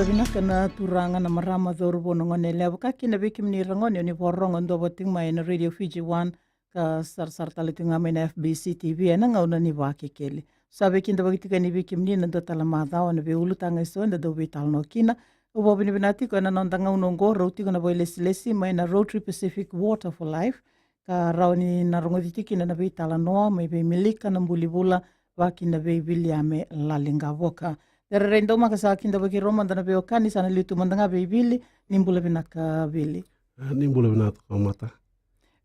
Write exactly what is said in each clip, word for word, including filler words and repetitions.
Vinaka na turaga, na marama, cauravou, na gone yalewa, vaka kina vei kemuni ira gone o ni vakarorogo duavata tiko mai ena Radio Fiji One, ka sarasara tale tiko ga mai na F B C T V ena gauna ni Vakekeli. Sa veikidavaki tiko yani vei kemuni ena dua tale na macawa na veiulutaga eso eda dau veitalanoa kina. Au vakavinavinaka tiko ena noda gauna oqo, rau tiko na vakailesilesi mai na Rotary Pacific Water for Life, ka rawa ni na rogoci tiko kina na veitalanoa mai vei Milika Nabulivula, vaka kina vei Viliame Laliqavoka. Cere Raidaumaka, sa kidavaki rau mada na veiwekani, sa na liu tu mada ga vei Vili. Ni bula vinaka, Vili. Ah, ni bula vinaka toka, Mata.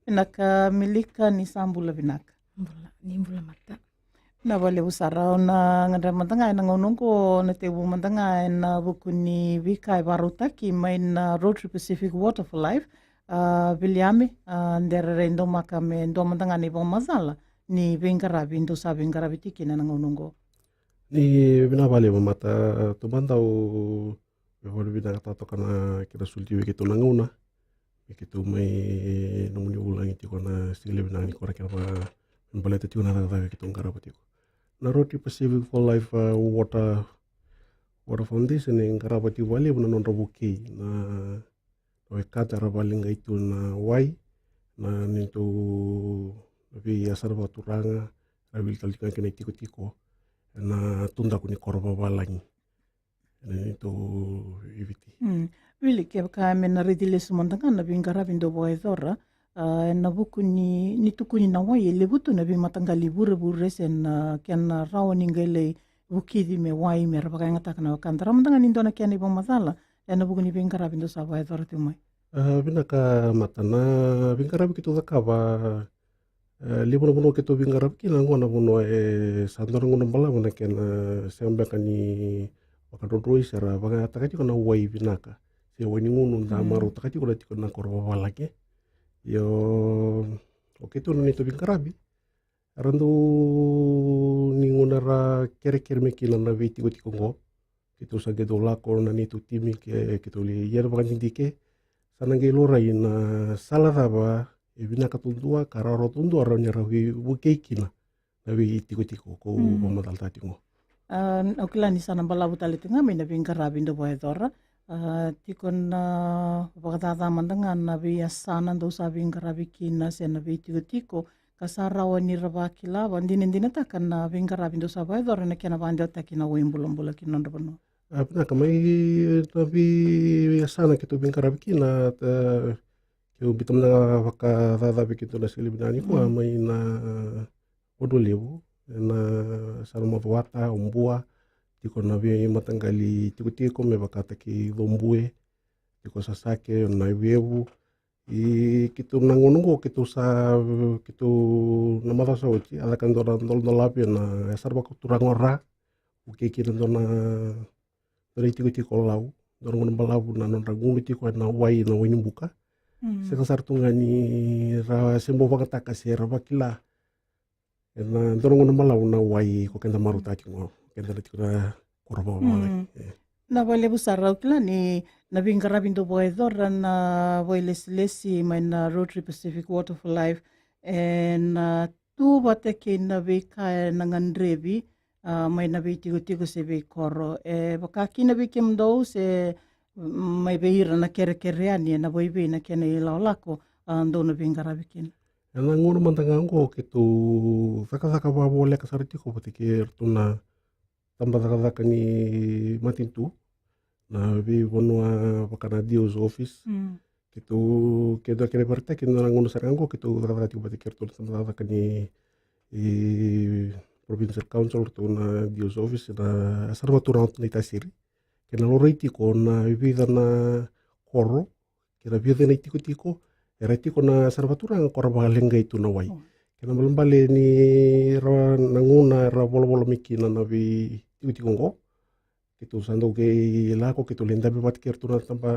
Vinaka Milika, ni sa bula vinaka. Bula, ni bula Mata. Na vakalevu sara, au na gadreva mada ga ena gauna oqo na tekivu mada ga ena vuku ni veika e vakarautaki mai na Rotary Pacific Water for Life. Ah, Viliame, ah, Cere Raidaumaka, me dua mada ga na ivakamacala ni veiqaravi dou sa veiqaravi tiko kina ena gauna oqo. Ni vinaka vakalevu, Mata. Taumada au vakavinavinakataka toka na kena soli tiko vei keitou na gauna me keitou mai nomuni vulagi tiko na siga levu vinaka nikua, kena vaka me baleta tiko na cakacaka keitou qarava tiko. Na Rotary Pacific for Life, ah, Water, Water Foundation e qarava tiko vakalevu na nodra vukei na wekada era vakaleqai tu na wai, na neitou veiyasana vakaturaga, era wili tale tiko ga kina itikotiko ena tudaku ni koro vavalagi ena neitou iviti. Mm. Vili, kevaka me na raici lesu mada ga na veiqaravi dou vakayacora, ah, ena vuku ni, ni tukuni na wai, e levu tu na veimataqali vurevure se na kena rawa ni qai lai vukici me wai me ra vakayagataka na wekada. Rawa mada ga ni dua na kena ivakamacala ena vuku ni veiqaravi dou sa vakayacora tiko mai. Ah, vinaka Mata. Na veiqaravi keitou cakava, eh, levu na vanua keitou veiqaravi kina, oqo na vanua e sa dua na gauna balavu na kena sega beka ni vakadrodroi se ra vakayagataka tiko na wai vinaka se wai ni gunu da marautaka tiko na, tiko na koro vavalagi. Io, o keitou na neitou veiqaravi era dau, ni gauna era kerekere mai kina na veitikotiko oqo, keitou sa qai dau lako na neitou timi ke keitou lai ia na vakadidike, sa na qai laurai na sala cava e vinaka duadua ka rawarawa duadua rawa ni ra veivukei kina na veitikotiko ko, mm, vakamacalataka tiko oqo. Ah, au kila ni sa na balavu tale tiko ga mai na veiqaravi dou vakayacora. Ah, tiko na vakacaca mada ga na veiyasana dou sa veiqaravi kina se na veitikotiko ka sa rawa ni ra vakila, vakadinadinataka na veiqaravi dou sa vakayacora ena kena vakadewataki na wai bulabula ki na nodra vanua. Ah, vinaka. Mai na veiyasana keitou veiqaravi kina, ah, keitou biuta mada ga vakacaca vei keitou na siga levu vinaka nikua, mm, mai na Vanua Levu, ena yasana o Macuata, o Bua, tiko na veimataqali tikotiko me vakataki Cobue, tiko Sasake, Naivevu. I keitou na gauna oqo keitou sa, keitou na macawa sa oti a caka e dua na dolodolavi ena yasana vakaturaga o Ra, vukei kina e dua na, dua na itikotiko o Lau, dua na gauna balavu na nodra gunu tiko ena wai, na wai ni buka. Mm. Sega sara tu ga ni ra se bau vakayagataka se ra vakila ena dua na gauna balavu na wai ko keda marautaka tiko, keda na tiko na koro vakavavalagi. Mm. E. Na vakalevu sara, au kila ni na veiqaravi dou vakayacora na vakailesilesi mai na Rotary Pacific Water for Life ena tu vata kei na veika ena gadrevi, ah, mai na veitikotiko se veikoro. E vaka kina vei kemudou se, mm, mai vei ira na kerekere yani, ena vakaevei na kena ilakolako, ah, dou na veiqaravi kina? Ena gauna mada ga oqo keitou cakacaka vakavoleka sara tiko vata kei iratou na tabacakacaka ni matanitu, na veivanua vaka na D O's office. Mm. Keitou, keitou kena ivakaraitaki ena gauna sara ga oqo keitou cakacaka tiko vata kei iratou na tabacakacaka ni, e, provincial council, ratou na D O's office, na yasana vakaturaga o Naitasiri. Kena laurai tiko na vica na koro kei na vica na itikotiko era tiko na yasana vakaturaga ko ra vakaleqai tu na wai. Mm. Kena ibalebale ni ra na gauna era volavola mai kina na veitikotiko oqo, keitou sa dau qai lako, keitou lai dabe vata kei iratou na taba,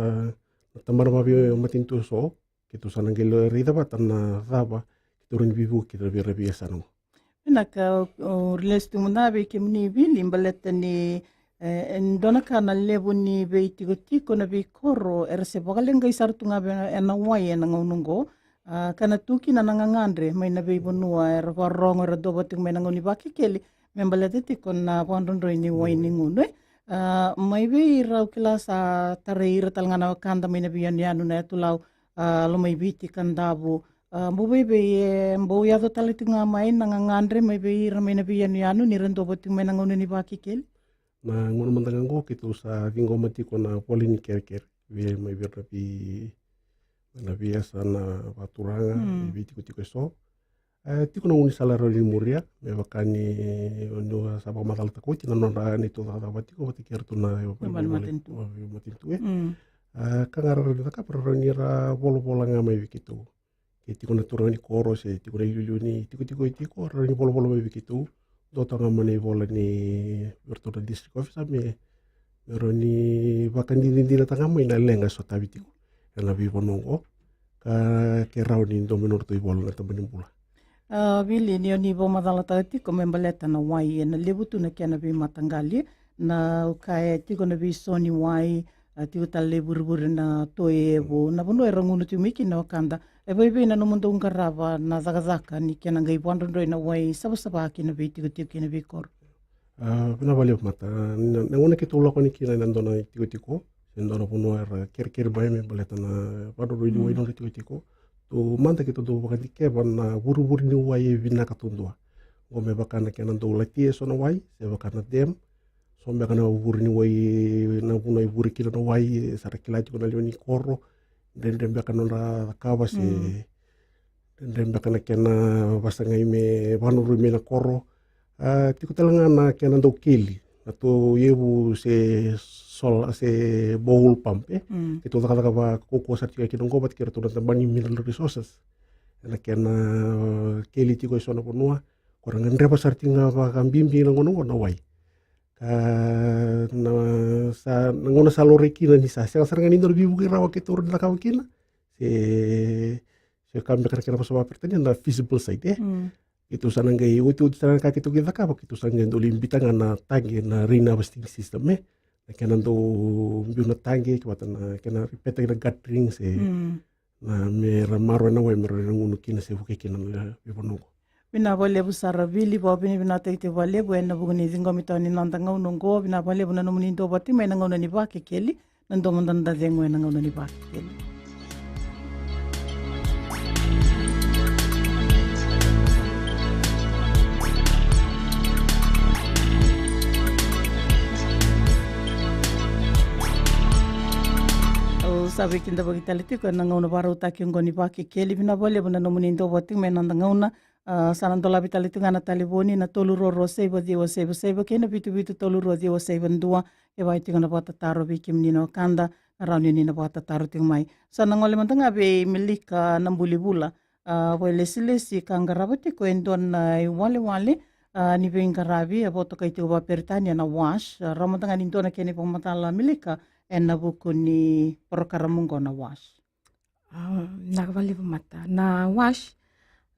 na tabana vakamatanitu eso, keitou sa na qai lai raica vata na cava keitou rawa ni veivuke kina vei ira na veiyasana oqo. Vinaka, au lesu tu mada vei kemuni Vili, baleta ni, e, e dua na ka na levu ni veitikotiko, na veikoro era se vakaleqai sara tu ga ena wai ena gauna oqo. Ah, ka na tu kina na gagadre mai na veivanua era vakarorogo, era duavata tiko mai na gauna ni Vakekeli me baleta tiko na vakadrodroi ni wai ni gunu, e. A, mai vei ira au kila sa tarai ira tale ga na wekada mai na veiyanuyanu na yatu Lau, a, Lomaiviti, Kadavu. A, bau vei vei e bau yaco tale tiko ga mai na gagadre mai vei ira mai na veiyanuyanu ni ra dua vati mai na gauna ni Vakekeli? Na gauna mada ga oqo keitou sa ciqoma tiko na vola ni kerekere vei mai vei ira na vei na veiyasa na vakaturaga, mm, veitikotiko eso. E tiko na gaunisala rawa ni muria me vaka ni, ni sa vakamacalataka oti na nodra neitou cakacaka tiko vata kei ratou na matanitu, matanitu e. Mm. A, ka ga rawa ni cakava rawa ni ra volavola ga mai vei keitou. Ke tiko na turaga ni koro se tiko na iliuliu ni tikotiko e tiko, rawa ni volavola mai vei keitou. Dua toka ga mai na ivola ni vei ratou na district officer me, me rawa ni vakadinadinataka ga mai na leqa e sotavi tiko ena veivanua oqo, ka ke rawa ni dua mai nodratou ivola na tabana ni bula. A, Vili, ni o ni vakamacalataka tiko me baleta na wai, ena levu tu na kena veimataqali, na uka e tiko na veiso ni wai, a, tiko tale na ivurevure na toi evu, na vanua era gunu tiko mai kina na wekada. E vaivei na nomudou qarava na cakacaka ni kena qai vakadrodroi na wai savasava ki na veitikotiko kei na veikoro? A, vinaka vakalevu Mata. Na, na gauna keitou lako yani kina ena dua na itikotiko se dua na vanua era kerekere mai me baleta na vakadrodroi ni wai, mm, nodra itikotiko, tou mada keitou dau vakadikeva na vurevure ni wai e vinaka taudua. Oqo me vaka na kena dau latia eso na wai se vaka na dam. So beka na vure ni wai, na vanua e vure kina na wai, sa ra kila tiko na lewe ni koro. Dredre beka nodra cakava se, mm, dredre beka na kena vasagai me vakaroroi mai na koro. A, tiko tale ga na kena dau keli na toevu se sola se borehole pump e. Mm. Keitou cakacaka vakaukauwa sara tiko kina oqo vata kei ratou na tabana ni mineral resources. Ena kena keli tiko eso na vanua, ko ra gadreva sara tiko ga vakabibi na gauna oqo na wai. Ka na sa, na gauna sa laurai kina ni sa sega sara ga ni dua na veivuke rawa keitou rawa ni cakava kina, se, se ka beka na kena vosa vakaperitania na feasible site e. Mm. Keitou sa na qai otioti sara na ka keitou qai cakava, keitou sa qai dau lai biuta ga na taqe, na rain harvesting system e. Na kena dau biu na taqe, ke vata na kena repetaki na guttering se, mm, na me ra maroroya na wai me ra na gunu kina se vukei kina na veivanua oqo. Vinaka vakalevu sara Vili, vakavinavinakataki tiko vakalevu ena vuku ni ciqomi toka ni noda gauna oqo. Vinaka vakalevu na nomuni duavata mai na gauna ni Vakekeli, na dua mada na noda cegu ena gauna ni Vakekeli. Au sa veikidavaki tale tiko ena gauna vakarautaki oqo ni Vakekeli. Vinaka vakalevu na nomuni duavata mai na noda gauna. A, sa na dolavi tale tiko ga na talevoni na tolu rua rua saiva ciwa saiva saiva kei na vitu vitu tolu rua ciwa saiva dua. Ke vaka e tiko na vakatataro vei kemuni na wekada, na rawa ni ni na vakatataro tiko mai. Sa na gole mada ga vei Milika Nabulivula. A, vakailesilesi ka qarava tiko e dua na iwalewale, a, ni veiqaravi e vakatokai tiko vakaperitania na WASH. A, rawa mada ga ni dua na kena ivakamacala Milika ena vuku ni porokaramu oqo na WASH. A, vinaka vakalevu Mata. Na WASH,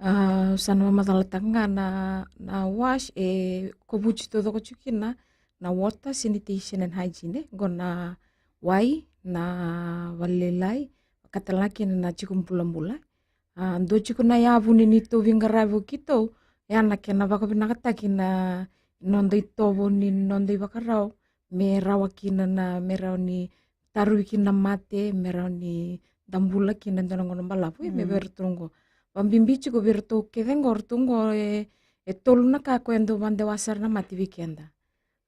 a, sa na vakamacalataka ga na, na WASH e kovuti taucoko tiko kina na water, sanitation and hygiene, e, oqo na wai, na valelailai, vaka tale ga kina na tiko bulabula. A, dua tiko na yavu ni neitou veiqaravi o keitou, ya na kena vakavinakataki na noda itovo ni noda ivakarau, me rawa kina na, me rawa ni tarovi kina na mate, me rawa ni da bula kina e dua na gauna balavu, e, me, mm, vei iratou oqo. Vakabibi tiko vei iratou kece oqo, ratou oqo e, e tolu na ka koya e dau vakadewa sara na mate vei keda.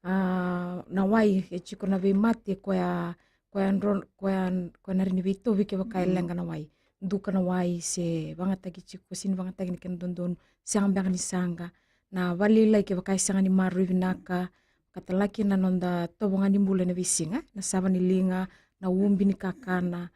A, na wai e tiko na veimate koya, koya dro-, koya, koya na rawa ni veitauvi kevaka e, mm, leqa na wai. Duka na wai se vagataki tiko, sega ni vagataki na kena dodonu, sega beka ni saqa. Na valelailai kevaka e sega ni maroroi vinaka, vaka tale ga kina na noda tovo ga ni bula ena veisiga, na sava ni liga, na ubi ni kakana.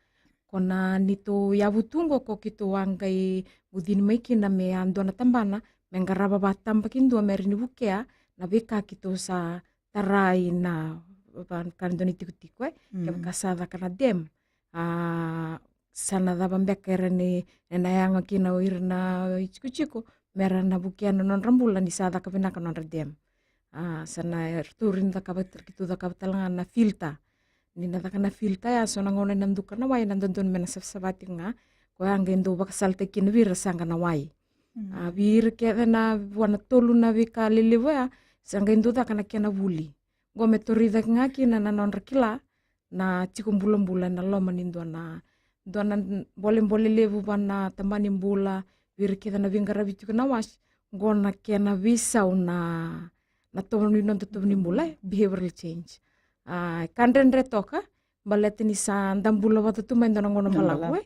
Ko na neitou yavu tu oqo ko keitou a qai gucini mai kina me a dua na tabana me qarava vakatabakidua me rawa ni vukea na veika keitou sa tarai na vaka na dua na itikotiko, e. Mm. Kevaka sa caka na dam, a, sa na cava beka era ni, ena yaga kina o ira na itikotiko me ra na vukea na nodra bula ni sa caka vinaka nodra dam. A, sa na, e, ratou rawa ni cakava, keitou cakava tale ga na filter. Ni na caka na filter ya, so na gauna ena duka na wai, ena dodonu me na savasava tiko ga. Koya qai dau vakasalataki kina vei ira saqa na wai. Mm. A, vei ira kece na, vua na tolu na veika lelevu ya, sa qai dau caka na kena vuli. Qo me tori cake ga kina na nodra kila na tiko bulabula ena loma ni dua na, dua na bolebole levu va na tabana ni bula, vei ira kece na veiqaravi tiko na WASH. Qo na kena veisau na, na tovo ni noda tovo ni bula, e, behavioral change. A, ka dredre toka, baleta ni sa da bula vata tu mai dua na gauna balavu, e?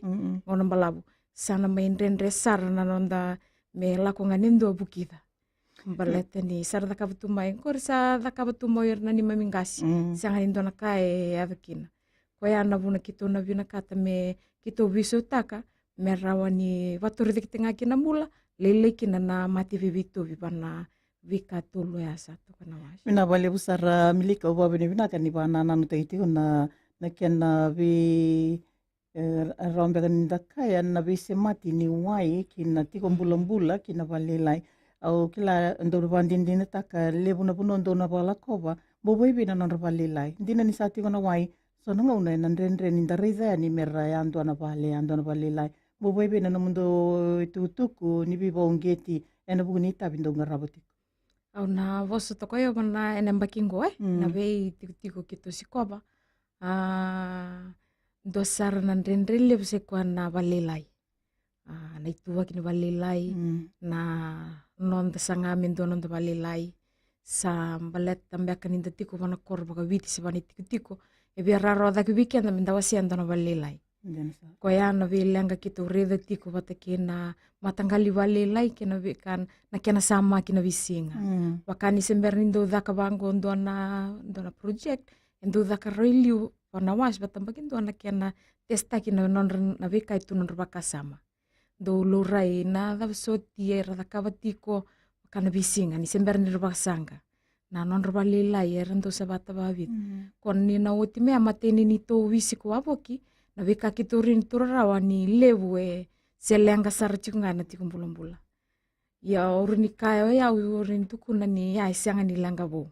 Gauna balavu. Sa na mai dredre sara na noda me lako ga ni dua vukica. Baleta ni sa ra cakava tu mai, qori sa cakava tu mai o ira na neimami qase. Sega ni dua na ka e yaco kina. Koya na vuna keitou na vinakata me keitou veisautaka, me rawa ni vatoricake tiko ga kina na bula, lailai kina na mate veiveitauvi va na veika tolu ya sa toka na WASH. Vinaka vakalevu sara Milika, au vakavinavinaka ni vakanananutaki tiko na, na kena vei E, rawa beka ni da kaya na veisemati ni wai ki na tiko bulabula ki na valelailai. Au kila dou na vakadinadinataka levu na vanua dou na vakalakova. Bau vei vei na nodra valelailai. Dina ni sa tiko na wai, so na gauna ena dredre ni da raica yani me ra yadua na vale, yadua na valelailai. Bau vei vei na nomudou itukutuku ni veivakauqeti ena vuku ni itavi dou qarava tiko. Au na vosa toka o yau vana ena yabaki qo, e, na veitikotiko keitou sikova. A, dua sara na dredre levu sai koya na valelailai. A, na ituvaki ni valelailai, na noda saga me dua noda valelailai. Sa baleta beka ni da tiko vana koro vakaviti se vana itikotiko, e via rawarawa cake vei keda me da wasea dua na valelailai. Koya na veileqa keitou raica tiko vata kei na mataqali valelailai kei na veika na kena sama ki na veisiga. Vaka ni se bera ni dou caka vaqo dua na, dua na project, e dou caka rawa i liu vana WASH vata baki dua na kena testaki na nodra na veika e tu nodra vakasama. Dou laurai na cava soti era cakava tiko vaka na veisiga ni se bera ni ra vakasaqa. Na nodra valelailai era dau savata vakavica. Ko ni na oti me a mateni ni tou veisiko wavoki, na veika keitou rai ni tou rarawa ni levu e se leqa sara tiko ga na tiko bulabula. Ia au rai ni kaya o yau, au rai ni tukuna ni ya e sega ni leqa vou.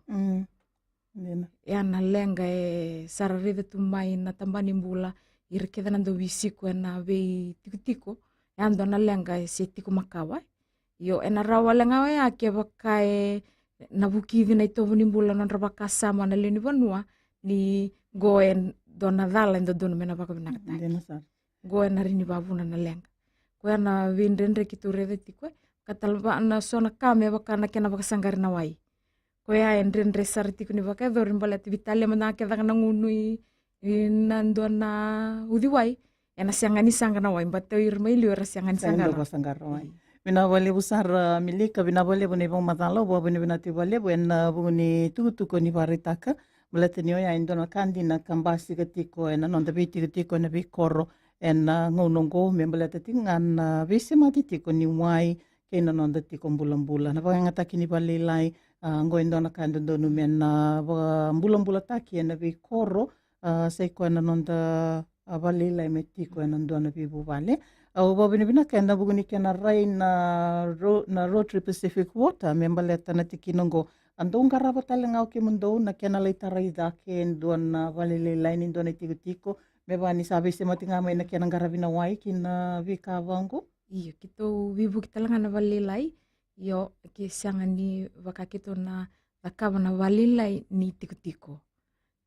Ia na leqa e sa ra raica tu mai na tabana ni bula, ira kece na dau veisiko ena veitikotiko, ya dua na leqa e se tiko makawa. Io, ena rawa wale ga oya kevaka e na vukici na itovo ni bula nodra vakasama na lewe ni vanua, ni qo e dua na cala e dodonu me na vakavinakataki. Qo ena rai ni vavuna na leqa. Koya na veidredre keitou raica tiko, e ka tale va na so na ka me vaka na kena vakasaqari na wai. Koya e dredre sara tiko ni vakayacori baleta vitalia mada ga kecaka na gunu i, i na dua na uciwai, ena sega ni saqa na wai, baleta o ira mai liu era sega ni saqa na wai. Vinaka vakalevu sara Milika, vinaka vakalevu na ivakamacala, au vakavinavinaka tiko vakalevu ena vuku ni tukutuku ni vakaraitaka. Baleta ni oya e dua na ka dina ka basika tiko ena noda veitikotiko ena veikoro ena gauna oqo me baleta tiko ga na veisemati tiko ni wai kei na noda tiko bulabula. Na vakayagataki ni valelailai, a, oqo e dua na ka e dodonu me na vakabulabulataki ena veikoro, a, sai koya na noda, a, valelailai me tiko ena dua na veivuvale. Au vakavinavinaka ena vuku ni kena rai na Ro-, na Rotary Pacific Water me baleta na tikina oqo. A dou qarava tale ga o kemudou na kena lai tarai cake e dua na valelailai ni dua na itikotiko, me vaka ni sa veisemati ga mai na kena qaravi na wai ki na veika vaqo. Io, keitou veivuke tale ga na valelailai. Io, ke sega ni vaka keitou na cakava na valelailai ni tikotiko.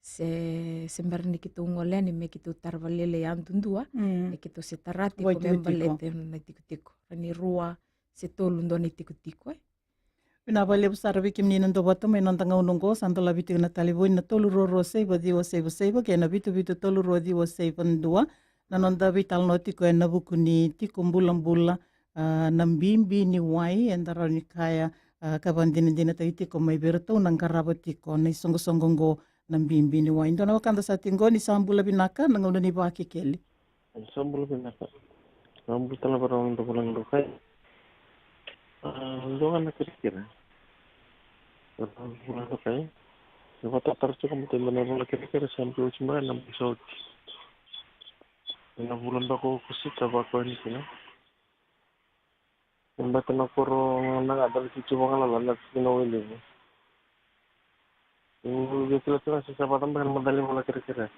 Se, se bera ni keitou gole yani me keitou tara valelailai yadudua, e keitou se tara tiko me baleta na itikotiko. Rawa ni rua se tolu dua na itikotiko, e. Vinaka vakalevu sara vei kemuni na dau vata mai na noda gauna oqo, sa dolavi tiko na talevoni na tolu rua rua saiva ciwa saiva saiva kei na vitu vitu tolu rua ciwa saiva dua. Na noda veitalanoa tiko ena vuku ni tiko bulabula, a, na bibi ni wai, eda rawa ni kaya, a, ka vakadinadinataki tiko mai vei iratou na qarava tiko na isoqosoqo oqo na bibi ni wai. Dua na wekada sa tiko qo, ni sa bula vinaka, na gauna ni Vakekeli. Sa bula vinaka. Sa bula tale vei rau na dau vulagi dokai. A, dua ga na kerekere. Vulagi dokai. Na vakatataro tiko mata dua na vula kerekere sa biu oti mai na busa oti. Na vula beka o Okosita vaka yani kina. Baleta na koro na gata na tiko vagalala na tikina Wailevu. Au via kila tiko ga se sa vata beka na mata ni vula kerekere.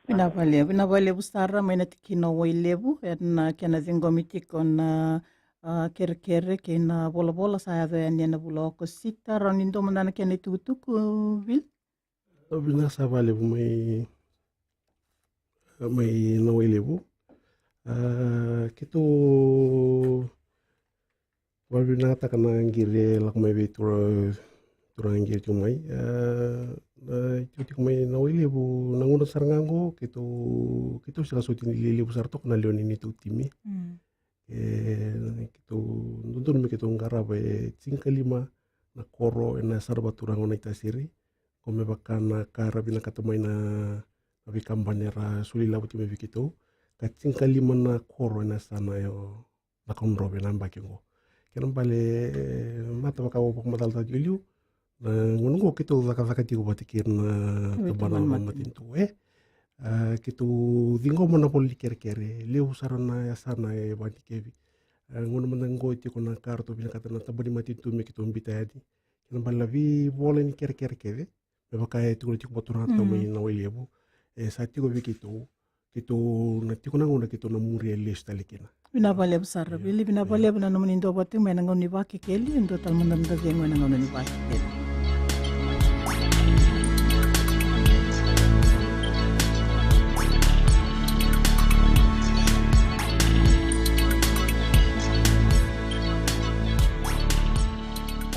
Vinaka vakalevu, vinaka vakalevu sara mai na tikina Wailevu, ena kena ciqomi tiko na, a, kerekere kei na volavola sa yaco yani ena vula o Okosita, rawa ni dua mada na kena itukutuku, Vil? Au vinaka sara vakalevu mai, mai Nawailevu. A, keitou vakavinavinakataka na qiri e lako mai vei tura, turaga qiri tiko mai. A, na, tiko, tiko mai Nawailevu, na gauna sara ga oqo, keitou, keitou sega soti ni lelevu sara toka na lewe ni neitou timi. Mm. E, keitou dodonu me keitou qarava e tinikalima na koro ena yasana vakaturaga o Naitasiri. Ko me vaka na ka ra vinakata mai na, na veikabani era soli ilavo tiko mai vei keitou. Ka tinikalima na koro ena yasana o Nakaudrove na yabaki oqo. Kena bale, e, mata vaka au vakamacalataka tiko e liu, na gauna oqo keitou cakacaka tiko vata kei ira na tabana ni matanitu, e. A, keitou ciqoma na ivola ni kerekere, levu sara na yasana e vakadikevi. A, gauna mada oqo tiko na ka ratou vinakata na tabana ni matanitu me keitou biuta yani. Kena bale na veivola ni kerekere kece, me vaka e tukuna tiko vei turaga tiko mai Nawailevu. E sa tiko vei keitou, keitou na tiko na gauna keitou na muria lesu tale kina. Vinaka vakalevu sara, Vili, vinaka vakalevu na nomuni duavata tiko mai ena gauna ni Vakekeli, dua tale mada na cegu ena gauna ni Vakekeli.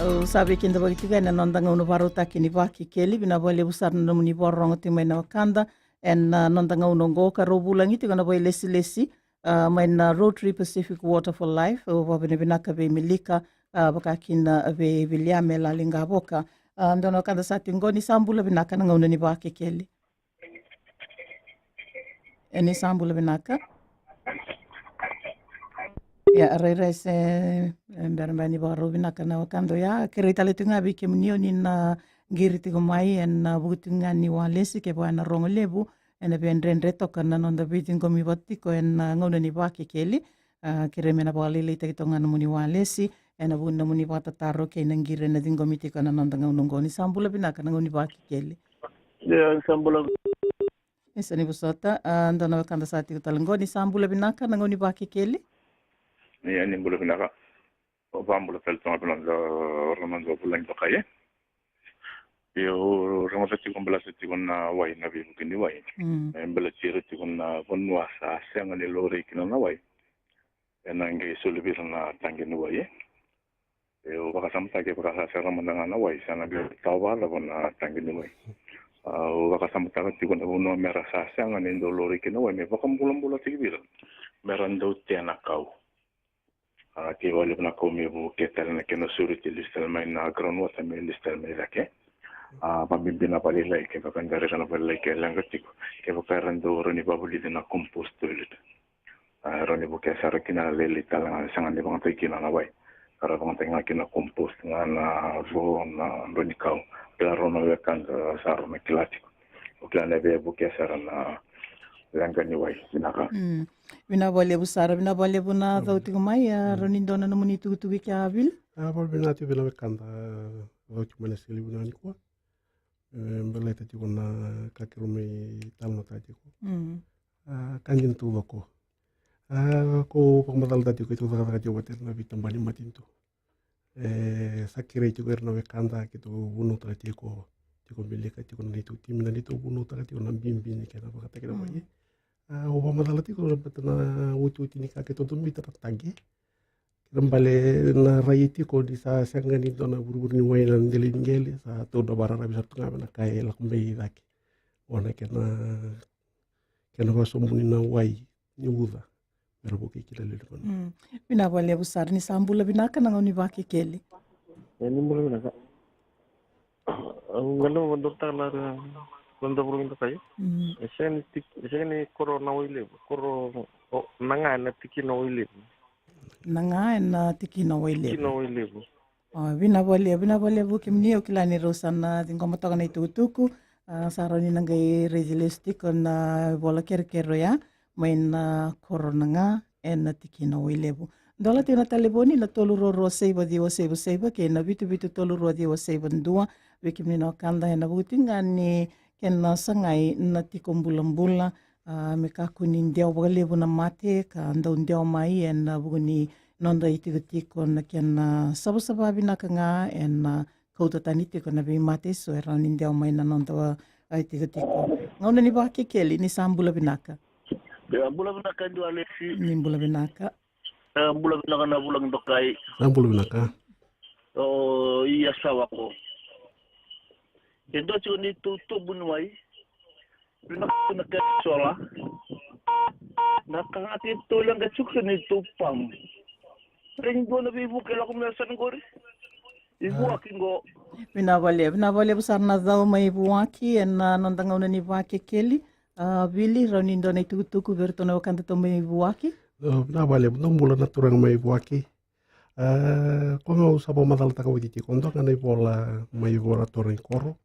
Au sa veikidavaki tiko ena noda gauna vakarautaki ni Vakekeli, vinaka vakalevu sara na nomuni vakarorogo tiko mai na wekada ena, a, noda gauna oqo, ka rau vulagi tiko na vakailesilesi, a, mai na Rotary Pacific Water for Life, au vakavinavinaka vei Melika, a, vaka kina vei Viliame Laliqavoka. A, dua na wekada sa tiko qo, ni sa bula vinaka na gauna ni Vakekeli. E, ni sa bula vinaka. Ia, rairai se, e, bera beka ni vakarau vinaka na wekada oya. Kerei tale tiko ga vei kemuni o ni na qiri tiko mai ena, a, vuku tiko ga ni walesi, kevaka ena rogo levu, ena via dredre toka na noda veiciqomi vata tiko ena, a, gauna ni Vakekeli. A, kerei me na vakalailaitaki toka ga na nomuni walesi ena vuku ni nomuni vakatataro kei na qiri ena ciqomi tiko ena noda gauna oqo. Ni sa bula vinaka na gauna ni Vakekeli. Ia, ni sa bula. Ni sa ni vosota, a, dua na wekada sa tiko tale qo, ni sa bula vinaka na gauna ni Vakekeli. Ia, ni bula vinaka. Au vakabula tale tu ga vei na noda, o ira na noda vulagi vaka, e. Io, au rogoca tiko baleta tiko na wai, na veivuke ni wai. Mm. E baleti ira tiko na vanua sa sega ni laurai kina na wai, ena qai soli vei ira na taqe ni wai, e. Au vakasamataka kevaka sa sega mada ga na wai, sa na qai tawa vakacava na taqe ni wai. A, au vakasamataka tiko na vanua mera sa sega ni dau laurai kina na wai, me vakabulabulataki vei ira mera dau tea na kau. A, kei vakalevu na kau me vuke tale na kena sureti, lesu tale mai na ground water me lesu tale mai cake. A, vabibi na valelailai, kevaka eda raica na valelailai ke leqa tiko, kevaka era dau rawa ni vakavulici na compost toilet. A, rawa ni vukea sara kina na lailai tale ga, sega ni vakayagataki kina na wai. Ka ra vakayagataki ga kina compost ga na vo, na drau ni kau. Kila rawa na wekada sa rawa na kila tiko. O kila na via vukea sara na leqa ni wai, vinaka. Mm. Vinaka vakalevu sara, vinaka vakalevu na cau tiko mai, a, rawa ni dua na nomuni itukutuku i kea, Vili? A, vakavinavinaka tiko vei na wekada, a, cau tiko mai na siga levu nikua. E, baleta tiko na ka keirau mai talanoataka tiko. Mm. A, ka dina taucoko. A, ko vakamacalataka tiko, keitou cakacaka tiko vata na veitabana ni matanitu. E, sa kerei tiko ira na wekada, keitou vunautaka tiko, tiko Melika, tiko na neitou timi, na neitou vunautaka tiko na bibi ni kena vakataki na wai. Mm. A, au vakamacala tiko baleta na otioti ni ka keitou dau biuta na taqe. Kena bale na rai tiko ni sa sega ni dua na vurevure ni wai ena dela ni qele, sa tou dau vakararavi sara tu ga vei na ka e lako mai cake. O na kena, kena vakasobuni na wai ni uca mera vukei kina lewe ni vanua. Mm. Vinaka vakalevu sara, ni sa bula vinaka na gauna ni Vakekeli. E, ni bula vinaka. Au galeva vakadodonutaka na noda vuravura dokai. Mm. E sega ni tik-, e sega ni koro Nawailevu, koro, o, Naga ena tiki Nawailevu. Naga ena tiki Nawailevu. Tiki Nawailevu. O, vinaka vakalevu, vinaka vakalevu kemuni, au kila ni rau sa na ciqoma toka na itukutuku. A, sa rawa ni na qai raici lesu tiko na ivola kerekere oya mai na koro Naga ena tiki Nawailevu. Dola tiko na talevoni na tolu rua rua saiva ciwa saiva saiva kei na vitu vitu tolu rua ciwa saiva dua. Vei kemuni na wekada ena vuku tiko ga ni kena sagai na tiko bulabula, a, me kakua ni dewa vakalevu na mate ka dau dewa mai ena vuku ni noda itikotiko na kena savasava vinaka ga ena kauta tani tiko na veimate eso e rawa ni dewa mai na noda, Ai, tikotiko. Gauna ni Vakekeli, ni sa bula vinaka. Ia, bula vinaka, Dua Lesi. Ni bula vinaka. E, bula vinaka na vulagi dokai. Sa bula vinaka. O, ia sa wako. E dua tiko ni tutubu ni wai. Vinaka na ke sola. Na ka ga ke tu leqa tiko ni tu pam. Reng dua na veivuke lako me sa na qori. I vuaki qo. Vinaka valevu, vinaka valevu sara na cau mai vuaki, ena noda gauna ni Vakekeli. A, Vili, rawa ni dua na itukutuku vei iratou na wekadatou mai vuaki. O, vinaka valevu, dou bula na turaga mai vuaki. A, ko meu sa vakamacalataka oti tiko, dua ga na ivola mai vua na turaga ni koro.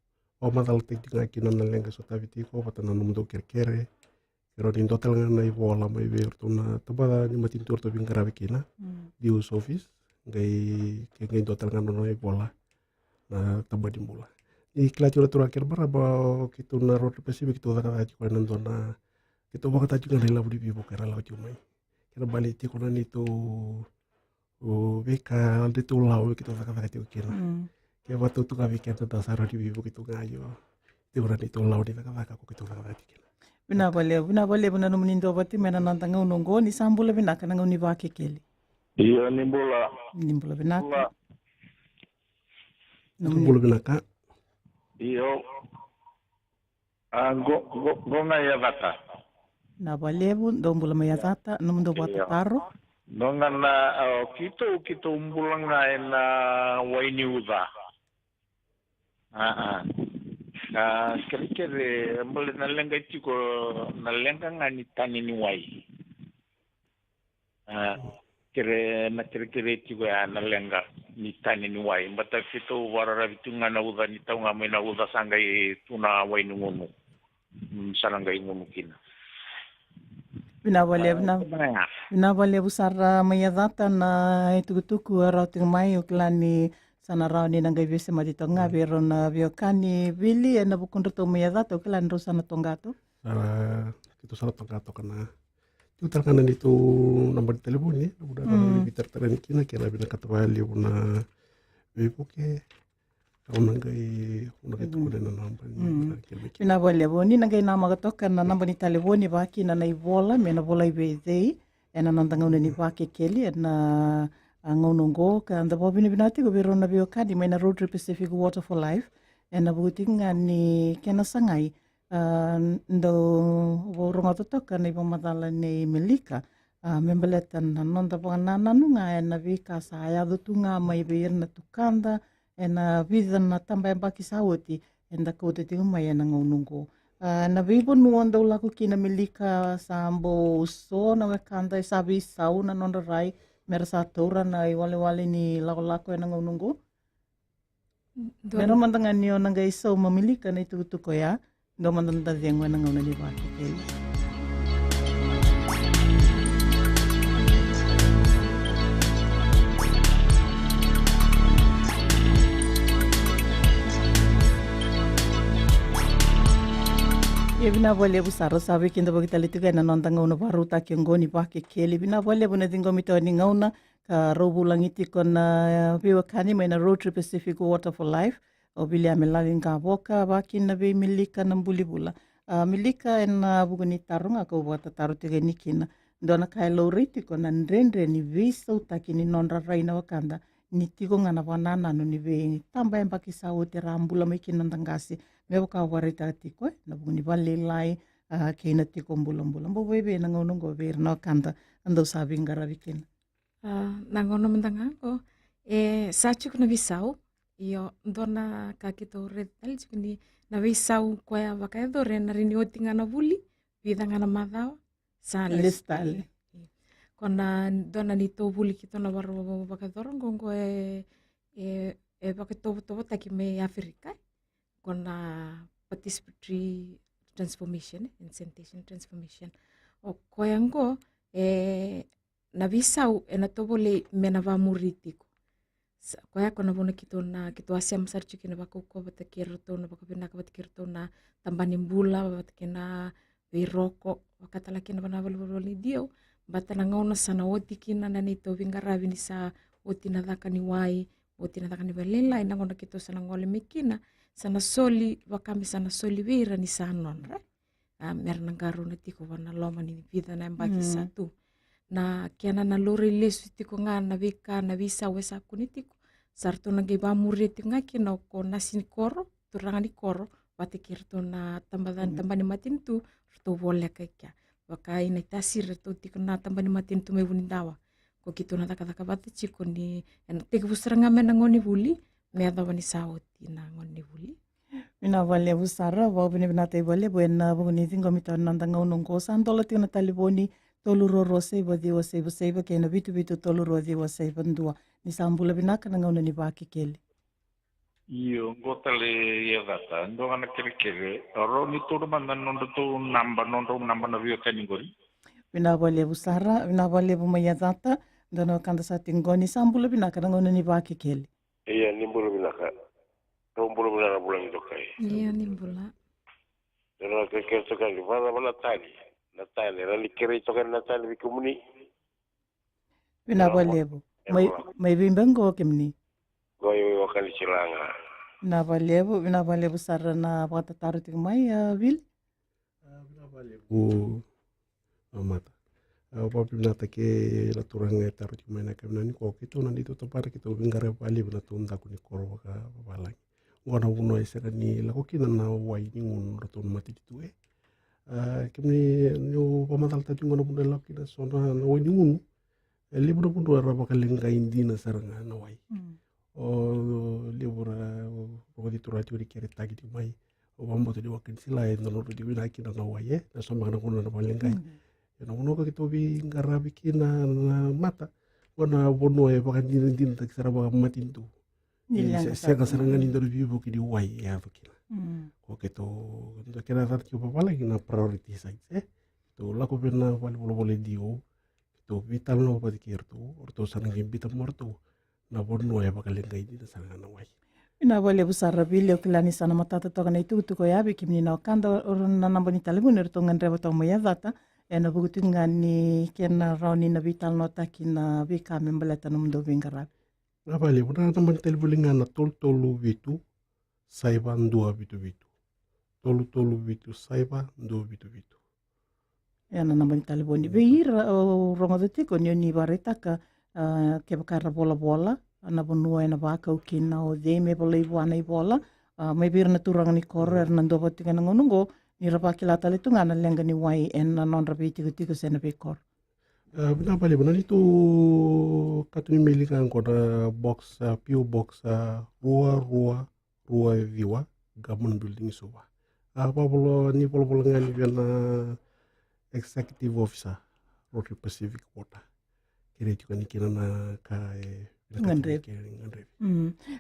Vakamacalataki tiko ga kina na leqa e sotavi tiko, vata na nomudou kerekere. Ke rawa ni dua tale ga na ivola mai vei iratou na tabana ni matanitu eratou veiqaravi kina. Mm. D O's office, qai, ke qai dua tale ga na nona ivola na tabana ni bula. Ni kila tiko na turaga kei na marama, o keitou na Rotary Pacific, keitou cakacaka tiko ena dua na, keitou vakataka tiko ga na ilavo ni veivuke era lako tiko mai. Kena ibalebale tiko na neitou, o, veika, neitou lawa keitou cakacaka tiko kina. Mm. Ke vakatau tu ga vei keda da sa rawa ni veivuke tu ga, io. Tiko na neitou lawa ni cakacaka ko keitou cakacaka tiko kina. Vinaka valevu, vinaka valevu na nomuni duavata mai ena noda gauna oqo, ni sa bula vinaka na gauna ni Vakekeli. Io, ni bula. Ni bula vinaka. Bula. Ni bula vinaka. Io. A, qo, qo, qo ga i Yacata. Vinaka valevu, dou bula mai Yacata, nomudou vakatataro. Io. Qo ga na, a, o keitou, keitou bula ga ena wai ni uca. A, a. A, kerekere, bale na leqa tiko, na leqa ga ni tani ni wai. A, kere, na kerekere tiko ya na leqa ni tani ni wai. Baleta keitou vakararavi tu ga na uca ni tau ga mai na uca sa qai tu na wai ni gunu. Mm, sa na qai gunu kina. Vinaka valevu, a, vinaka, vinaka valevu sara mai Yacata na itukutuku e rawa tiko mai, au kila ni sa na rawa ni na qai veisemati toka ga vei rau na veiwekani. Vili, ena vukudratou mai Yacata, au kila ni rau sa na toqa toka. Sa, keitou sa na toqa toka na Tiko tale ga na neitou naba ni talevoni, e, na vuna era, mm, veitaratara yani kina, ke ra vinakata vakalevu na veivuke, au na qai, au na qai tukuna na naba ni, mm, talevoni. Vinaka vakalevu, ni na qai namaka toka na naba ni talevoni, vakakina na ivola me na volai vei cei ena noda gauna ni Vakekeli ena, a, gauna oqo, ka da vakavinavinaka tiko vei rau na veiwekani mai na Rotary Pacific Water for Life ena vuku tiko ga ni kena sagai, a, dau vakarogoca toka na ivakamacala nei Melika, a, me baleta na noda vakanananu ga ena veika sa yaco tu ga mai vei ira na tukada ena vica na tabayabaki sa oti, eda kauta tiko mai ena gauna oqo. A, na veivanua dau lako kina Melika, sa bau so na wekada e sa veisau na nodra rai me ra sa taura na iwalewale ni lakolako ena gauna oqo. Dua. Me ra mada ga ni o na qai sauma Melika na itukutuku oya, dua mada na da cegu ena gauna ni Vakekeli. Ia vinaka vakalevu sara, sa veikidavaki tale tiko ena noda gauna vakarautaki oqo ni Vakekeli. Vinaka vakalevu na ciqomi toka ni gauna, ka rau vulagi tiko na, e, veiwekani mai na Rotary Pacific Water for Life, o Viliame Laligavoka, vakakina vei Melika Nabulivula. A, Melika, ena vuku ni taro ga kau vakatataro tiko yani kina, dua na ka e laurai tiko na dredre ni veisautaki ni nodra rai na wekada, ni tiko ga na vakanananu ni veitabayabaki sa oti era a bula mai kina na noda qase, me vaka au vakaraitaka tiko, e, na vuku ni valelailai, a, kei na tiko bulabula. Bau vei vei na gauna oqo vei ira na wekada a dau sa veiqaravi kina. A, na gauna mada ga oqo, e, sa tiko na veisau. Io, dua na ka keitou raica tale tiko ni na veisau koya vakayacori ena rawa ni oti ga na vuli, vica ga na macawa, sa lesu tale. Ko na dua na neitou vuli keitou na vakarau vakayacora oqo, oqo e, e, e vakatovotovotaki mai Aferika. Ko na participatory transformation, e, and sanitation transformation. O koya oqo, e, na veisau ena tovolei me na vakamuri tiko. Sa, koya ko na vuna keitou na, keitou a sema sara tiko kina vakaukauwa vata kei iratou na vakavinaka, vata kei iratou na tabana ni bula, vata kei na veiroko, vaka tale kina vaka na valenivolavola ni D O, baleta na gauna sa na oti kina na neitou veiqaravi ni sa oti na caka ni wai, Oti na caka ni valelailai, na gauna keitou sa na gole mai kina, sa na soli, vaka me sa na soli vei ira ni sa nodra. A, mera na qarauna tiko va na loma ni vica na yabaki sa tu. Na kena na laurai lesu tiko ga na veika, na veisau e sa kune tiko. Sa ratou na qai vamuria tiko ga kina o ko nasi ni koro, turaga ni koro, vata kei ratou na tabacani, tabana ni matanitu, ratou voleka i kea. Vaka i Naitasiri, ratou tiko na tabana ni matanitu mai Vunidawa. Ko keitou na cakacaka vata tiko ni, ena tekivu sara ga mai na gauna ni vuli, me yacova ni sa oti na gauna ni vuli. Vinaka vakalevu sara, vakavinavinaka vakalevu ena vuku ni ciqomi tiko na noda gauna oqo. Sa dola tiko na talevoni, tolu rua rua saiva ciwa saiva saiva kei na vitu vitu tolu rua ciwa saiva dua. Ni sa bula vinaka, na gauna ni Vakekeli. Io, qo tale e Yacata, dua ga na kerekere. Au rawa ni taura mada na nodratou naba, nodrau naba na veiwekani qori. Vinaka vakalevu sara, vinaka vakalevu mai Yacata, dua na wekada sa tiko qo. Ni sa bula vinaka, na gauna ni Vakekeli. Ia, ni bula vinaka. Dou bula vinaka na vulagi dokai. Ia, ni bula. Dou na kerekere toka ni vacava na tani. Na tani, rawa ni kerei toka ni na tani vei kemuni. Vinaka vakalevu. Mai, mai vei beka qo kemuni? Qo i Wakanisilaga. Vinaka vakalevu, vinaka vakalevu sara na vakatataro tiko mai, a, Vili. A, vinaka vakalevu. A, Mata. A, vakavinavinaka ke na turaga e taro tiko mai na ka vinaka ni ko keitou na neitou tabana keitou veiqaravi vakalevu na tou daku ni koro vakavalagi. Qo na vanua e sega ni lako kina na wai ni gunu ratou na matanitu e. A, kemuni niu vakamacalataka tiko qo na vanua e lako kina so na, na wai ni gunu. E levu na vanua era vakaleqai dina sara ga na wai. O levu ra rogoci turaga tiko ni keretaki tiko mai. O vakabauta ni Wakanisila e dua na nodra tiko vinaka kina na wai e. Na so beka na vanua na vakaleqai. Ia na vanua ka keitou veiqaravi kina na Mata. Qo na vanua e vakadinadinataki sara vakamatanitu. Ni leqa sara ga ni dua na veivuke ni wai e yaco kina. Ko keitou, dua kena cata tiko vavalagi na priority sites e. Keitou lako vei na valenivolavola e D O. Keitou veitalanoa vata kei iratou, o ratou sa na qai biuta mai o ratou na vanua e vakaleqai dina sara ga na wai. Vinaka vakalevu sara Vili, au kila ni sa na matata toka na itukutuku oya vei kemuni na wekada, o na naba ni talevoni eratou gadreva toka mai Yacata, ena vuku tiko ga ni kena rawa ni na veitalanoataki na veika me baleta nomudou veiqaravi. Vinaka vakalevu, na naba ni talevoni ga na tolu tolu vitu, saiva dua vitu vitu. Tolu tolu vitu, saiva dua vitu vitu. Ia na naba ni talevoni. Vei ira au rogoca tiko ni o ni vakaraitaka, a, kevaka era volavola, na vanua ena vakau kina o cei me volai vua na ivola, a, mai vei ira na turaga ni koro era na duavata tiko ena gauna oqo, ni ra vakila tale tu ga na leqa ni wai ena nodra veitikotiko se na veikoro. A, vinaka vakalevu, na neitou katuni meli ga qo na box, a, P O box, a, rua rua rua ciwa, Government Building, Suva. A, vakavola ni volavola ga ni vei na Executive Officer, Rotary Pacific Water. Kerei tiko yani kina na ka e gadrevi.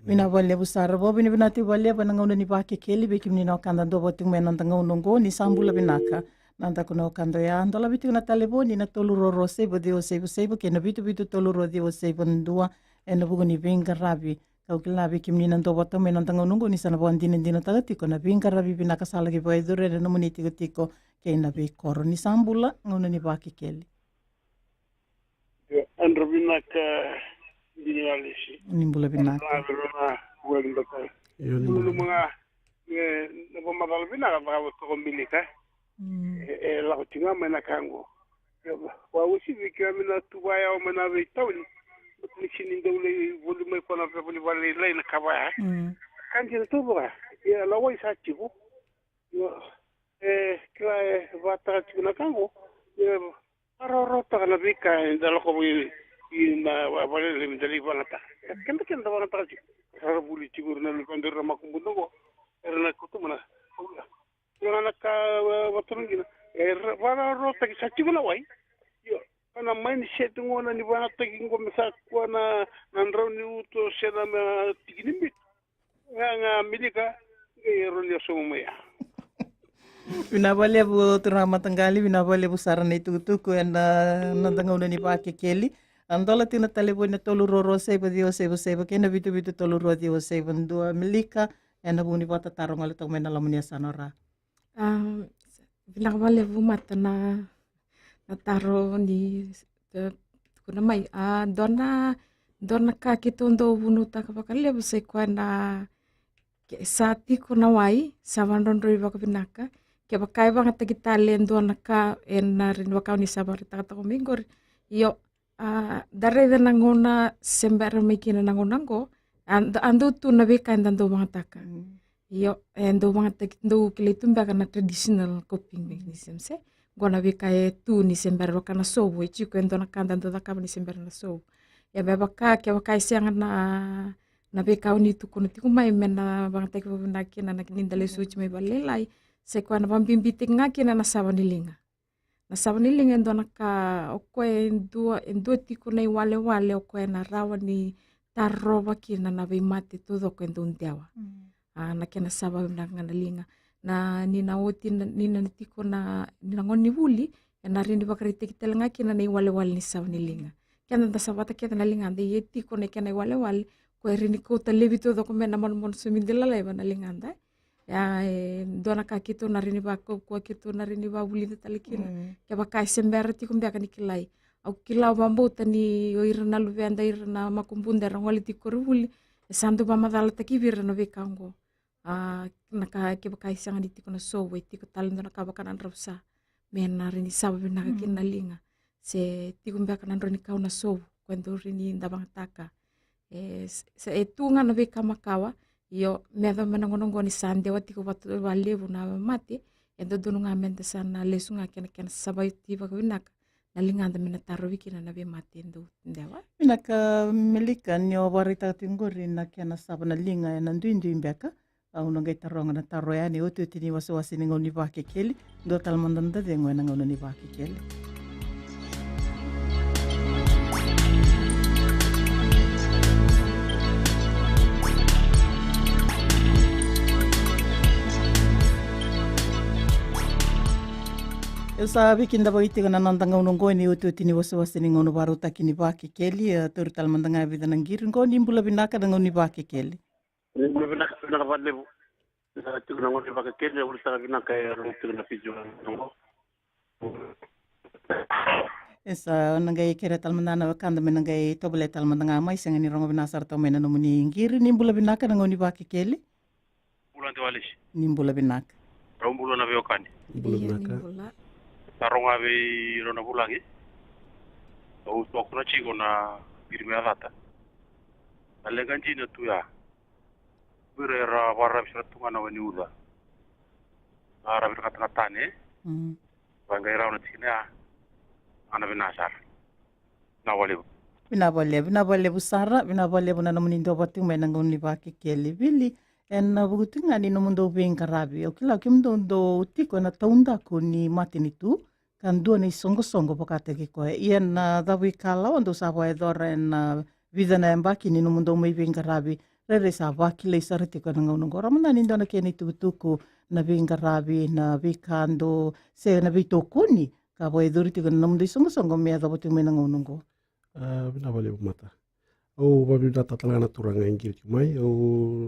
Vinaka vakalevu sara, vakavinavinaka tiko vakalevu ena gauna ni Vakekeli vei kemuni na wekada duavata tiko mai ena noda gauna oqo, ni sa bula vinaka. Na daku na wekada oya, dolavi tiko na talevoni na tolu rua rua saiva ciwa saiva saiva kei na vitu vitu tolu rua ciwa saiva dua ena vuku ni veiqaravi. Kau kila vei kemuni na duavata mai ena noda gauna oqo ni sa na vakadinadinataka tiko na veiqaravi vinaka sa laki vakayacori ena nomuni tikotiko kei na veikoro. Ni sa bula, gauna ni Vakekeli. Io, yadra vinaka, Dini Walesi. Ni bula vinaka. Io, ni bula. Bula vinaka. E, na vakamacala vinaka, cakava toka o Milika. E, e lako tiko ga mai na ka qo. Ia, vakauasivi kina me na tu vakayawa mai na veitauni. Ni sega ni dau lai voli mai koya na vevoli vakalailai na ka vaya. Ka dina tu vaka. Ia, na wai sa tiko. Ia, e, kila e vakataka tiko na ka qo. Ia, vakarautaka na veika eda lako mai, i na va-, vakalailai me da lai vakayagataka. Keda, keda vakayagataka tiko. Rara vuli tiko ira na luveda, ira na makubuda qo. Era na kauta mai na Ia ga na ka, e, vakaturagina. E, ra-, vakarautaki sa tiko na wai. Io, ka na mai ni seti gona ni vakayagataki qo me sa kua na, na drau ni uto se na me tiki ni bitu. Ga, ga Milika, qai e rau ni sogo mai ya. Vinaka vakalevu turaga mataqali, vinaka vakalevu sara na itukutuku ena noda gauna ni Vakekeli. A, dola tiko na talevoni na tolu rua rua saiva ciwa saiva saiva kei na vitu vitu tolu rua ciwa saiva dua Milika, ena vuku ni vakatataro gole toka mai na loma ni yasana o Ra. A, vinaka vakalevu Mata na, na taro ni, e, tukuna mai. A, dua na, Dua na ka keitou dau vunautaka vakalevu sai koya na ke, sa tiko na wai, sa vadrodroi vakavinaka. Kevaka e vagataki tale e dua na ka ena rini vaka o ni sa vakaraitaka tiko mai qori. Io, a, da raica na gauna se bera mai kina na gauna qo, a, da, a dau tu na veika eda dau vagataka. Io, e dau vagataki, dau kilai tu beka na traditional coping mechanism se. Qo na veika e tu ni se bera vaka na sovu, e tiko e dua na ka da dau cakava ni se bera na sovu. Ia me vaka, kevaka e sega na, na veika o ni tukuna tiko mai me na vagataki vakavinaka kina na, ni da lesu oti mai valelailai, sai koya na vakabibitaki ga kina na sava ni liga. Na sava ni liga e dua na ka, o koya e dua, e dua tiko na iwalewale o koya ena rawa ni tarova kina na veimate taucoko e dau dewa. A, na kena sava vinaka ga na liga. Na ni na oti, na, ni na tiko na, ni na gauna ni vuli, ena rini vakaraitaki tale ga kina na iwalewale ni sava ni liga. Keda da savata kece na ligada, ia e tiko na kena iwalewale, koya e rini kauta laivi taucoko mai na manumanu somidi lalai va na ligada. Ia, e dua na ka keitou na rini vakaukauwa, keitou na rini vakavulica tale kina. Kevaka e se bera tiko beka ni kilai. Au kila, au vakabauta ni o ira na luveda, ira na makubuda era gole tiko koronivuli, e sa dau vakamacalataki vei ira na veika oqo. A, na ka kevaka e sega ni tiko na sovu, e tiko tale dua na ka vaka na dravusa. Me na rini sava vinaka kina na liga. Se tiko beka na drau ni kau na sovu, koya dau rini da vagataka. E, s-, se e tu ga na veika makawa, io, me yacova mai na gauna oqo ni sa dewa tiko vatu-, vakalevu na mate, e dodonu ga me da sa na lesu ga kena, kena savai oti vakavinaka na ligada me na tarovi kina na veimate e dau dewa. Vinaka Melika, ni o vakaraitaka tiko qori na kena sava na liga ena duidui beka. Au na qai taroga na taro yani otioti ni wasewase ni gauna ni Vakekeli. Dua tale mada na cegu ena gauna ni Vakekeli. E sa veikidavaki tiko na noda gauna oqo ena iotioti ni wasewase ni gauna vakarautaki ni Vakekeli. E tauri tale mada ga e vica na qiri. Qo ni bula vinaka na gauna ni Vakekeli. Ni bula vinaka, vinaka vakalevu. Na tiko na gauna ni Vakekeli, na vuli sara vinaka e rogo tiko na Fiji oqo. E sa, na qai kerea tale mada na wekada me na qai tovolea tale mada ga mai, sega ni rogo vinaka sara toka mai na nomuni qiri. Ni bula vinaka na gauna ni Vakekeli. Bula de Walesi. Ni bula vinaka. Rau bula na veiwekani. Bula vinaka. Sa rogo vei rau na vulagi. Au toka na tiko na qiri me yacata. Na leqa dina tu ya. Vei ira era vakararavi sara tu ga na wai ni uca. Na ravi na gatagata ne. Vaqai rawa na tikina ya. Ana vinaka sara. Vinaka vakalevu. Vinaka vakalevu, vinaka vakalevu sara, vinaka vakalevu na nomuni dua vata tiko mai na gauna ni Vakekeli. Vili, ena vuku tiko ga ni nomudou veiqaravi. Au kila kemudou dou tiko ena taudaku ni matanitu. Ka dua na isoqosoqo vakataki koya. Ia na cava ikalawa dou sa vakayacora ena vica na yabaki ni nomudou mai veiqaravi, rairai sa vakilai sara tiko ena gauna oqo. Rawa mada ni dua na kena itukutuku na veiqaravi, na veika dou, se na veitokoni ka vakayacori tiko ena nomudou isoqosoqo me yacova tiko mai na gauna oqo. A, vinaka vakalevu Mata. Au vakavinavinakataka tale ga na turaga e qiri tiko mai. Au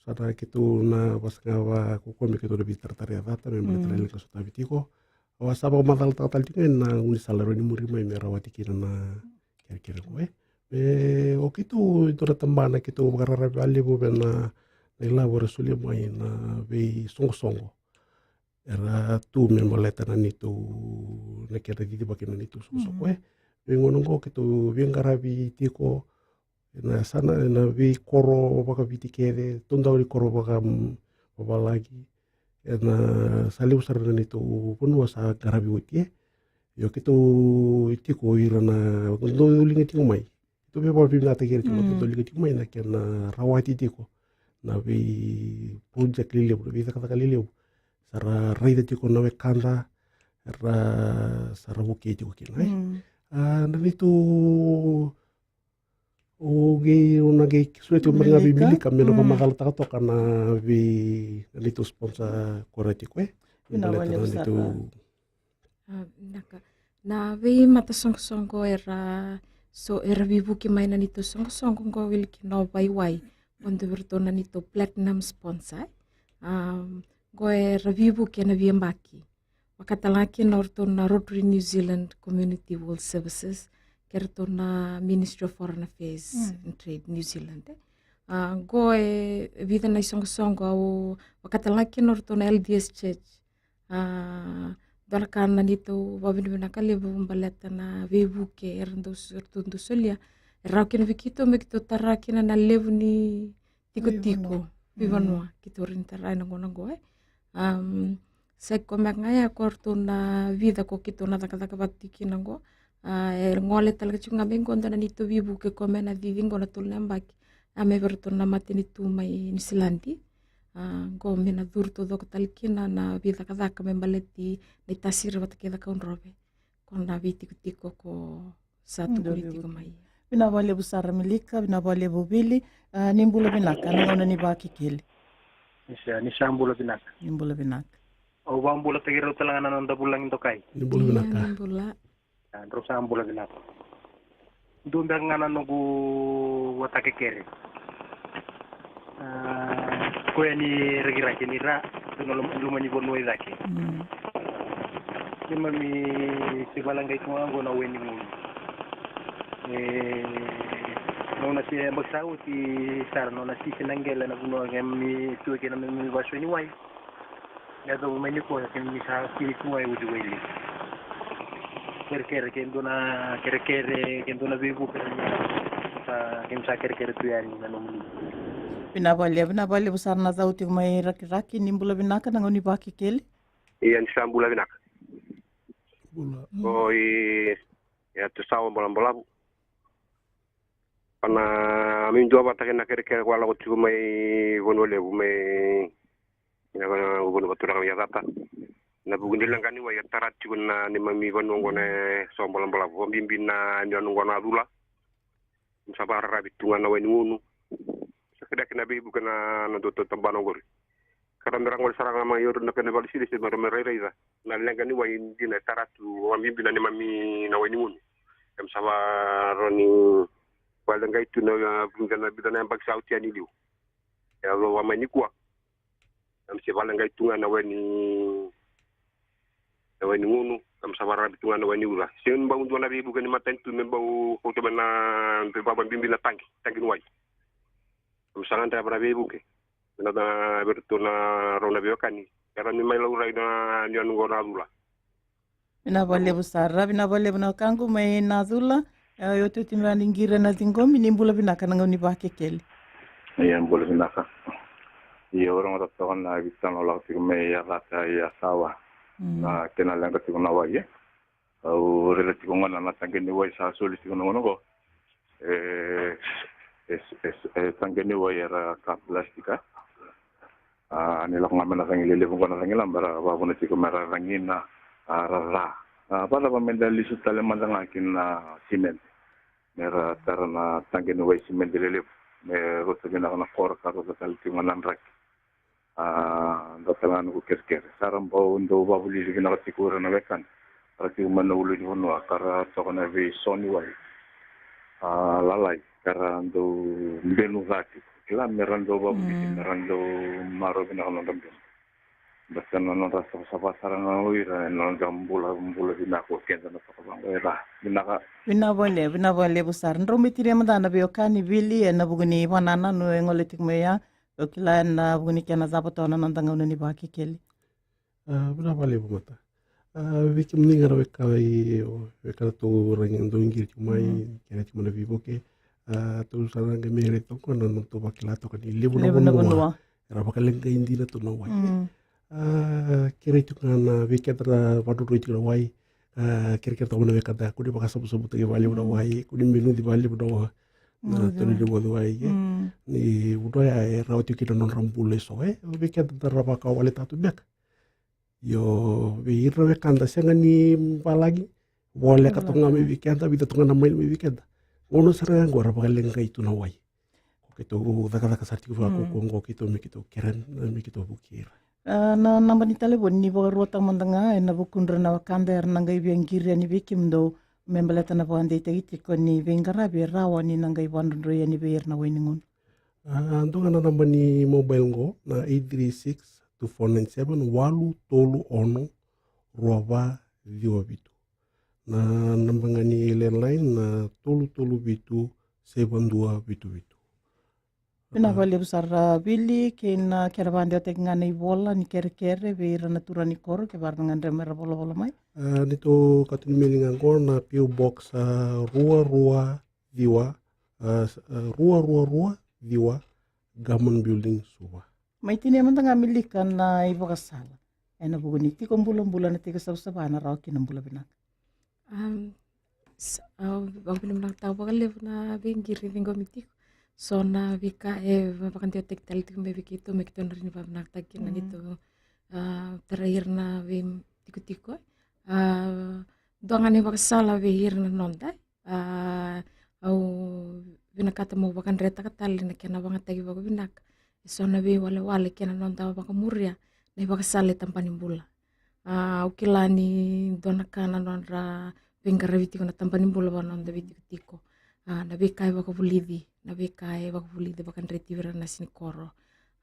sa na keitou na vakasaga vakaukaua me keitou na veitaratara yacata me baleta na leqa sotavi tiko. Au a sa vakamacalataka tale tiko ga ena gaunisala e rawa ni muri mai me rawati kina na kerekere oqo, e. Me o keitou e dua na tabana keitou vakararavi vakalevu vei na, na ilavo era solia mai na veisoqosoqo era tu me baleta na neitou, na kena cicivaki na neitou soqosoqo, e. Veigauna oqo keitou veiqaravi tiko ena yasana, ena veikoro vakaviti kece, taudaku ni koro vaka, mm, vavalagi. Ena sa levu sara na neitou vanua sa qaravi oti, e. Io keitou tiko ira na dau liga tiko mai. Keitou via vakavinavinakataki ira tiko na dau liga tiko mai na kena rawati tiko na vei project lelevu, na veicakacaka lelevu. Sa ra raica tiko na wekada, ra, sa ra vukei tiko kina, e. A, na neitou, o qai, o na qai solia tiko mai ga vei Milika me na vakamacalataka toka na vei, na neitou sponsor ko ra tiko, e. Vinaka vakalevu sara. A, vinaka. Na veimatasoqosoqo era, so, era veivuke mai na neitou soqosoqo qo, wili kina o Vaiwai. Qo dua vei iratou na neitou platinum sponsor. A, qo era veivuke ena veiyabaki. Vaka tale ga kina o iratou na Rotary New Zealand Community World Services. kei ratou na Ministry of Foreign Affairs and Trade New Zealand. E, a, qo e vica na isoqosoqo au vakatalega kina o ratou na L D S Church. A, dua na ka na neitou vakavinavinaka levu baleta na veivuke era dau s-, ratou dau solia. E rawa kina vei keitou me keitou tara kina na levu ni tikotiko veivanua keitou rawa ni tara ena gauna qo, e. Am, sa i koya ga ya ko ratou na vica ko keitou na cakacaka vata tiko kina qo. A, e gole tale ga tiko ga mai qo dua na neitou veivuke ko me na cici qo na tolu na yabaki. A, me vei ratou na matanitu mai Niusiladi. A, qo me na curu taucoko tale kina na veicakacaka me baleti na iTasiri vata kei Cakaudrove. Ko na veitikotiko ko sa tukuni tiko mai. Vinaka vakalevu sara Milika, vinaka vakalevu Vili. A, ni bula vinaka, na gauna ni Vakekeli. Ni sa, ni sa bula vinaka. Ni bula vinaka. Au vabulataki rau tale ga na noda vulagi dokai. Ni bula vinaka. Ni bula. A, drau sa bula vinaka. Dua beka ga na noqu vakatakekere. A, koya ni Rakiraki ni Ra, tu na loma, loma ni vanua i cake. Keimami se vakaleqai tu ga qo na wai ni gunu. E, nona se yabaki sa oti sara, nona sisi na qele na vanua keimami tu kina me, me vasuai ni wai. Yacova mai nikua keimami sa kiri tu ga e uciwai levu. Kerekere, ke dua na kerekere, ke dua na veivuke, sa, keimami sa kerekere tu yani na nomuni. Vinaka vakalevu, vinaka vakalevu sara na cau tiko mai Rakiraki, ni bula vinaka, na gauna ni Vakekeli. Ia, ni sa bula vinaka. Bula. O i, ia, tu sa o bolabolavu. Pana mi dua vata kei na kerekere ko a lako tiko mai Vanua Levu, mai na vanua vakaturaga mai Yacata. Na vuku ni leqa ni wai e tara tiko na neimami vanua qo na so bolabolavu, vakabibi na niwanu qo na Cula. Sa vakararavi tu ga na wai ni gunu. Sa kidaki na veivuke na, na dua tautabana oqori. Ka ra me ra gole sara ga mai o ira na kena vale silesile me ra me rairaica na leqa ni wai dina e tara tu, vakabibi na neimami na wai ni gunu. Keimami sa vakarau ni vakaleqai tu na, a, vica na, vica na yabaki sa oti yani i liu. E yacova mai nikua keimami se vakaleqai tu ga na wai ni, na wai ni gunu, keimami sa vakararavi tu ga na wai ni Cula. Sega ni bau dua na veivuke ni matanitu me bau kauta mai na, me vakabibi na taqi, taqi ni wai. Keimami sa gadreva na veivuke. Na, na, vei iratou na rau na veiwekani. Era ni mai laurai na niwanu qo na Cula. Vinaka vakalevu sara, vinaka vakalevu na wekaqu mai na Cula. E, iotioti me ni qiri na ciqomi, ni bula vinaka, na gauna ni Vakekeli. Ia, bula vinaka. Ia, au rogoca toka na veitalanoa lako tiko mai Yacata, Yasawa. Mm. Na kena leqa tiko na wai, e. Au raica tiko gona na taqe ni wai sa soli tiko na gauna qo. E, e, e, e taqe ni wai era ka plastika. A, ni lako ga mai na cagi lelevu qo na cagilaba era vakavuna tiko me ra cagina, a, ra ca. A, vakacava me da lesu tale mada ga ki na simede. Me ra tara na taqe ni wai simede lelevu. Me rauta vinaka na koro ka rauta tale tiko ga na draki. A, dua tale ga noqu kerekere. Sa ra bau dau vakavulici vinaka tiko ira na wekana. Ra tiko mai na ulu ni vanua ka ra toka na veiso ni wai, a, lalai ka ra dau benu ca tiko. Kila me ra dau vakavulici, mm, me ra dau marau vinaka na nodra benu. Baleta na nodra savasava sara ga o ira ena nodra bula, bula vinaka o keda na toka vaqo e ca. Vinaka. Vinaka vakalevu, vinaka vakalevu sara. Drau mai tinia mada na veiwekani Vili ena vuku ni vakanananu e gole tiko mai ya. Au kila ena vuku ni kena cava toka na noda gauna ni Vakekeli. A, vinaka vakalevu Mata. A, vei kemuni ga na weka, i, o, weka ratou rairai dau qiri tiko mai, mm, kena tiko mai na veivuke. A, tou sa na qai mai rai toka na nodatou vakila toka ni levu na vanua era vakaleqai dina tu na wai. Mm. A, kerei tiko ga na vei keda na vakadrodroi tiko na wai. A, kerekere toka mai na wekada, kua ni vakasavusavutaki vakalevu na wai, kua ni menuci vakalevu na wa-, na tolu ni moce wai, e. Mm. Ni vanua ya e rawa tiko kina na nodra bula eso, e. Vei keda da ra vakawaleta tu beka. Io, vei ira na wekada sega ni valagi, voleka toka ga mai vei keda, vica toka ga na mail mai vei keda. Gauna sara ga qo era vakaleqai tu na wai. Ko keitou cakacaka sara tiko vakaukauwa qo keitou me keitou kere, me keitou vukei ira. A, na naba ni talevoni ni vakaruataka mada ga ena vukudra na wekada era na qai via qiri yani vei kemudou me baleta na vakadeitaki tiko ni veiqaravi e rawa ni na qai vakadrodroi yani vei ira na wai ni gunu. A, dua ga na naba ni mobile qo na eight three six two four nine seven, walu tolu ono rua va ciwa vitu. Na naba ga ni landline na tolu tolu vitu saiva dua vitu vitu. Vinaka vakalevu sara Vili, kei na kena vakadewataki ga na ivola ni kerekere vei ira na turaga ni koro, kevaka era gadreva mera volavola mai. A, ni tou katu ni meli ga qo na P O Box, a, rua rua ciwa, a, s-, a, rua rua rua ciwa, Gammon Building, Suva. Mai tinia mada ga Milika na ivakasala ena vuku ni tiko bulabula, na tiko savasava, na rawa kina bula vinaka. Um, s-, au vakavinavinakataka vakalevu na veiqiri e ciqomi tiko. So na veika e va-, vakadewataki tale tiko mai vei keitou, me keitou na rawa ni vakavinakataki kina na keitou, a, tarai ira na veitikotiko. A, dua ga na ivakasala vei ira na noda, a, au vinakata meu vakadretaka tale na kena vagataki vakavinaka e so na veiwalewale kei na noda vakamuria na ivakasala e tabani bula. A, au kila ni dua na ka na nodra veiqaravi tiko na tabani bula vaka noda veitikotiko. A, na veika e vakavulici, na veika e vakavulici vakadreti vei ira na sinikoro.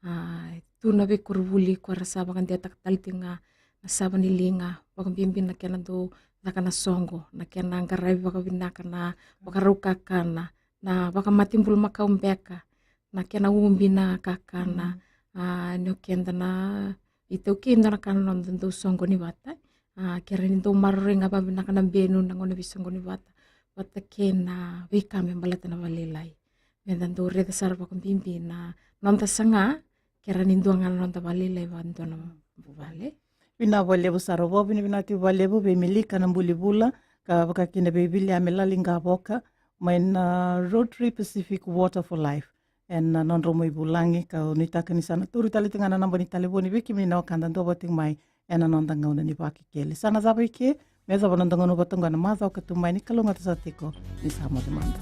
A, tu na veikoronivuli ko era sa vakadewataka tale tiko ga na sava ni liga, vakabibi na kena dau caka na soqo, na kena qaravi vakavinaka na vakarau kakana, na vakamate bulumakau beka, na kena ubi na kakana. A, ni o keda na iTaukei, dua na ka na noda dau soqoni vata. A, kera ni dau maroroi ga vakavinaka na benu na gauna veisoqoni vata, vata kei na veika me baleta na valelailai. Meda dau raica sara vakabibi na noda saga, kera ni dua ga na noda valelailai vakadua na vale. Vinaka vakalevu sara, vakavinavinaka tiko vakalevu vei Milika na buli vula, ka vaka kina vei Vili a me laliqa voka mai na Rotary Pacific Water for Life. Ena nodrau mai vulagi, ka nuitaka ni sa na tauri tale tiko ga na naba ni talevoni vei kemuni na wekada dau vata tiko mai ena noda gauna ni Vakekeli. Sa na cava i ke, me yacova na noda gauna vata oqo ena macawa ka tu mai, ni kalougata sara tiko, ni sa moce mada.